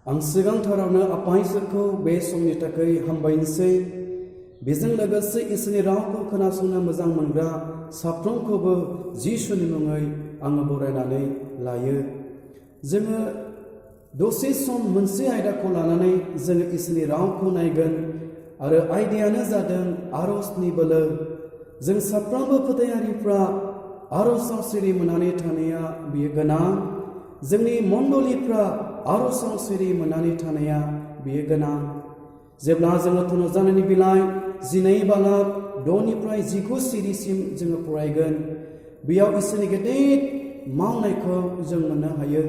आं सिगांथारावनो आफा इसोरखौ बे समनि थाखाय हामबायनोसै। बेजों लोगोसे इसोरनि रावखौ खोनासंनो मोजां मोनग्रा साफ्रोमखौबो जिसुनि मुङै आङो बरायनानै लायो। जोङो दसे सम मोनसे आयदाखौ लानानै जोङो इसोरनि रावखौ नायगोन आरो आयदायानो जादों आरजनि बोलो। जों साफ्रोमबो फोथायारिफ्रा आरजआव सिरि मोननानै थानाया बेयो गोनां। जोंनि मण्डलिफ्रा आरजआव सिरि मोननानै थानाया बेयो गोनां। जेब्ला जोङो थुनुजानायनि बिलाइ 12:6-9 सिरिसिम जोङो फरायगोन, बेयाव इसोरनि गेदेर मावनायखौ जों मोननो हायो।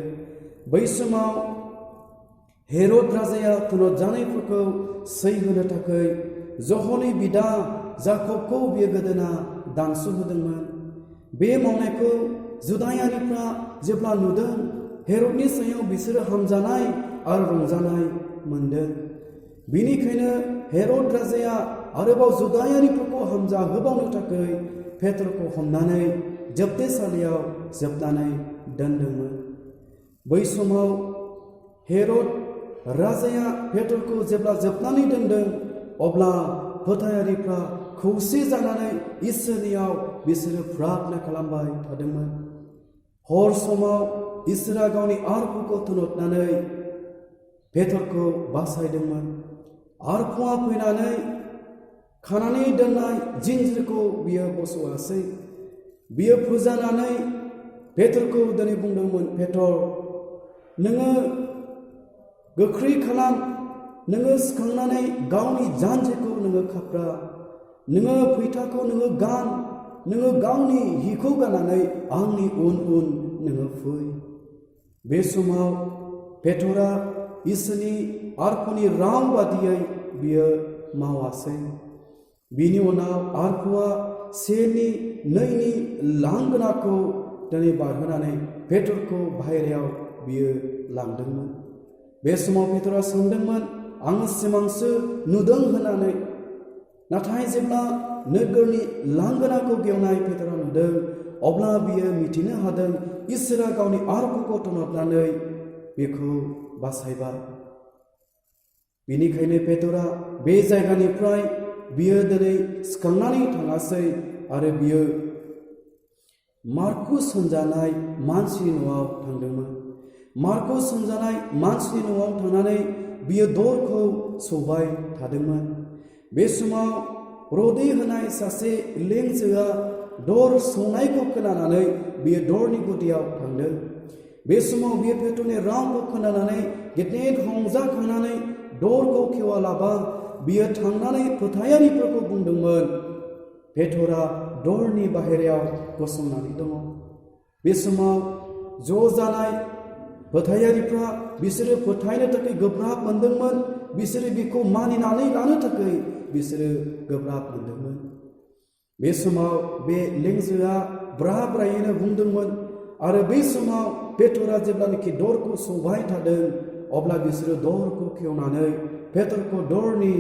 बै समाव हेरद राजाया थुनुजानायफोरखौ सैहोनो थाखाय जहलनि बिदा जाकबखौ बियो गोदोना दानस'होदोंमोन। बे मावनायखौ जुदायारिफ्रा जेब्ला नुदों, हेरदनि सायाव बिसोरो हामजानाय आरो रंजानाय मोनदों। बिनिखायनो हेरद राजाया आरोबाव जुदायारिफोरखौ हामजाहोबावनो थाखाय पेट्रखौ हमनानै जोबथेसालियाव जोबनानै दोनदोंमोन। बै समाव हेरद राजाया पेट्रखौ जेब्ला जोबनानै दोनदों, अब्ला फोथायारिफ्रा खौसे जानानै इसोरनियाव बिसोरो प्रार्थना खालामबाय थादोंमोन। हर समाव इसोरा गावनि आरफुखौ थुनहरनानै पेट्रखौ बासायदोंमोन। आरफुआ फैनानै खानानै दोननाय जिन्ज्रिखौ बियो बस'आसै। बियो फोजानानै पेट्रखौ दिनै बुंदोंमोन, पेट्र, नोङो गोख्रै खालाम, नोङो सिखांनानै गावनि जान्जिखौ नोङो खाफ्रा, नोङो फैथाखौ नोङो गान, नोङो गावनि हिखौ गाननानै आंनि उन उन नोङो फै। बे समाव पेट्रआ इसोरनि आरफुनि राव बादियै बियो मावासै। बिनि उनाव आरफुआ 1-2 लांगोनाखौ दिनै बारहोनानै पेट्रखौ बाहेरायाव बियो लांदोंमोन। बे समाव पेट्रआ सानदोंमोन, आङो सिमांसो नुदों होननानै। नाथाय जेब्ला नोगोरनि लांगोनाखौ गेवनाय पेट्रआ नुदों, अब्ला बियो मिथिनो हादों इसोरा गावनि आरफुखौ थुनहरनानै बेखौ बासायबाय। बेनिखायनो पेट्रआ बे जायगानिफ्राय बियो दिनै सिखांनानै थाङासै आरो बियो मार्कुस होनजानाय मानसिनि न'आव थांदोंमोन। मार्कुस होनजानाय मानसिनि न'आव थांनानै बियो दरखौ सौबाय थादोंमोन। बे समाव रदे होनाय सासे लेंजोआ दर सौनायखौ खोनानानै बियो दरनि गुदियाव थांदों। बे समाव बियो पेट्रनि रावखौ खोनानानै गेदेर रंजाखांनानै दरखौ खेवालाबा बियो थांनानै फोथायारिफोरखौ बुंदोंमोन, पेट्रआ दरनि बाहेरायाव गसंनानै दङ। बे समाव ज' जानाय फोथायारिफ्रा बिसोरो फोथायनो थाखाय गोब्राब मोनदोंमोन। बिसोरो बेखौ मानिनानै लानो थाखाय बिसोरो गोब्राब मोनदोंमोन। बे समाव बे लेंजोआ ब्रा ब्रायैनो बुंदोंमोन आरो बै समाव पेट्रआ जेब्लानोखि दरखौ सौबाय थादों, अब्ला बिसोरो दरखौ खेवनानै पेट्रखौ दरनि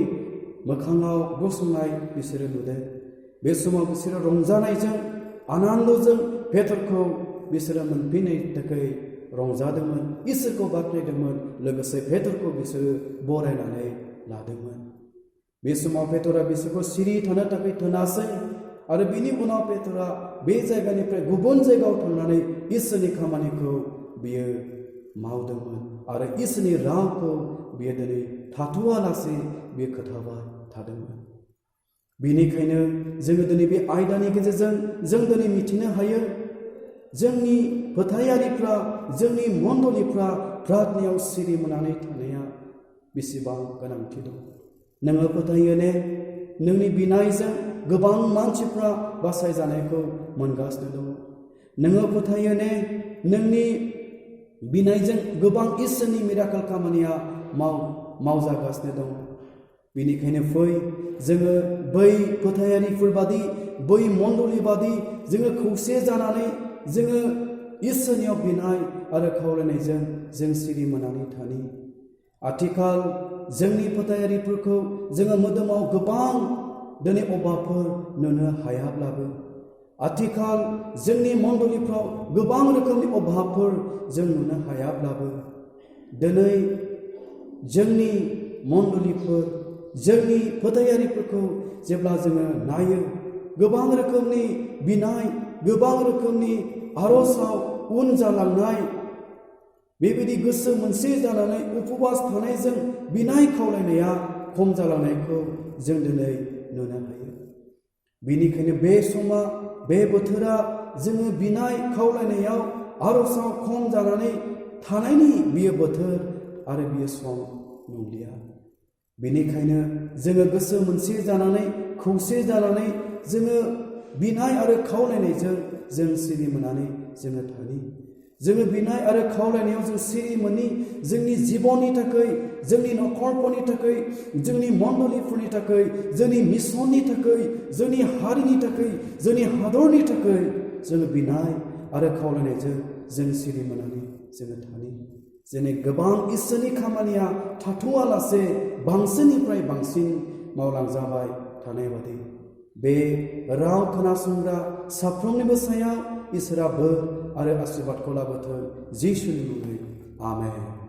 मोखाङाव गसंनाय बिसोरो नुदों। बे समाव बिसोरो रंजानायजों आनन्दजों पेट्रखौ बिसोरो मोनफिननो थाखाय रंजादोंमोन, इसोरखौ बाख्नायदोंमोन, लोगोसे पेट्रखौ बिसोरो बरायनानै लादोंमोन। बे समाव पेट्रआ बिसोरखौ सिरि थानो थाखाय थोनासै आरो बिनि उनाव पेट्रआ बे जायगानिफ्राय गुबुन जायगायाव थांनानै इसोरनि खामानिखौ बियो मावदोंमोन आरो इसोरनि रावखौ बियो दिनै थाथ'आलासे बियो खोथाबाय थादोंमोन। बेनिखायनो जोङो दिनै बे आयदानि गेजेरजों जों दिनै मिथिनो हायो, जोंनि फोथायारिफ्रा, जोंनि मण्डलिफ्रा प्रार्थनायाव सिरि मोननानै थानाया बेसेबां गोनांथि दं। नोङो फोथायो ने, नोंनि बिनायजों गोबां मानसिफ्रा बासायजानायखौ मोनगासिनो दङ। नोङो फोथायो ने, नोंनि बिनायजों गोबां इसोरनि मिराकेल खामानिया मावजागासिनो दङ। बेनिखायनो फै, जोङो बै फोथायारिफोर बादि, बै मण्डलि बादि जोङो खौसे जानानै जोङो इसोरनियाव बिनाय आरो खावलायनायजों जों सिरि मोननानै थानि। आथिखाल जोंनि फोथायारिफोरखौ जोङो मोदोमाव गोबां दिनै अभाबफोर नुनो हायाब्लाबो, आथिखाल जोंनि मण्डलिफ्राव गोबां रोखोमनि अभाबफोर जों नुनो हायाब्लाबो, दिनै जोंनि मण्डलिफोर जोंनि फोथायारिफोरखौ जेब्ला जोङो नायो गोबां रोखोमनि बिनाय गोबां रोखोमनि आर'जआव उन जालांनाय बेबायदि गोसो मोनसे जानानै उपवास थानायजों बिनाय खावलायनाया खम जालांनायखौ जों दिनै नुनो हायो। बेनिखायनो बे समा बे बोथोरा जोङो बिनाय खावलायनायाव आर'जआव खम जानानै थानायनि बियो बोथोर आरो बियो सम नंलिया। बेनिखायनो जोङो गोसो मोनसे जानानै खौसे जानानै जोङो बिनाय आरो खावलायनायजों जों सिरि मोननानै जोङो थानि। जोङो बिनाय आरो खावलायनायाव जों सिरि मोनि जोंनि जिबननि थाखाय जोंनि न'खरफोरनि थाखाय जोंनि मण्डलिफोरनि थाखाय जोंनि मिशननि थाखाय जोंनि हारिनि थाखाय जोंनि हादरनि थाखाय जोङो बिनाय आरो खावलायनायजों जों सिरि मोननानै जोङो थानि। जेने गोबां इसोरनि खामानिया थाथ'आलासे बांसिननिफ्राय बांसिन मावलांजाबाय थानाय बादि बे राव खोनासंग्रा साफ्रोमनिबो सायाव इसोरा बोर आरो आशीर्बादखौ लाबोथों जिसुनि मुङै आमेन।